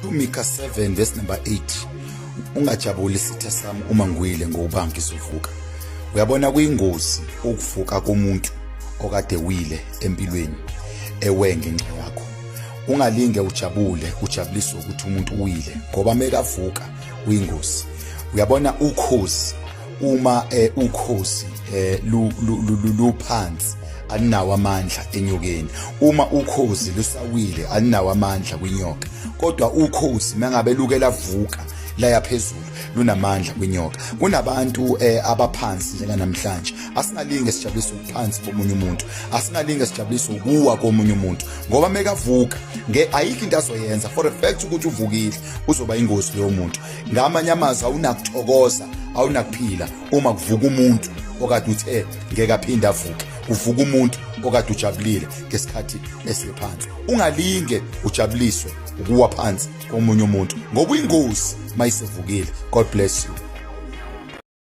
UMika 7 verse number 8, ungajabuli sitha sami uma ngiwile, ngoba ngizovuka. Uyabona, kuyingozi ukuvuka komuntu okade wile empilweni, ewe ngenxa yakho. Ungalinge ujabule, ujabuliswe ukuthi umuntu uwile, ngoba mekavuka uyingozi. Uyabona, ukhozi uma ukhozi luphansi alinawo amandla enyokeni. Uma ukhozi lusawile alinawo amandla kwinyoka, kodwa ukhozi mangabe luke lavuka laya phezulu lunamandla kwinyoka. Kunabantu abaphansi njenganamhlanje. Asingalinge sijabulise ukuphansi komunye umuntu, asingalinge sijabulise ukuwa komunye umuntu, ngoba mekavuka nge ayikho into azoyenza. For a fact ukuthi uvukile, uzoba ingozi leyo muntu. Ngamanye amazwi, awunakuthokoza, awunakuphila uma kuvuka umuntu okade uthe ngeke aphinde avuke, kuvuka umuntu okade ujabulile ngesikhathi esephansi. Ungalinge ujabuliswe ukuwa phansi komunye umuntu, ngoba uyingozi mayisevukile. God bless you.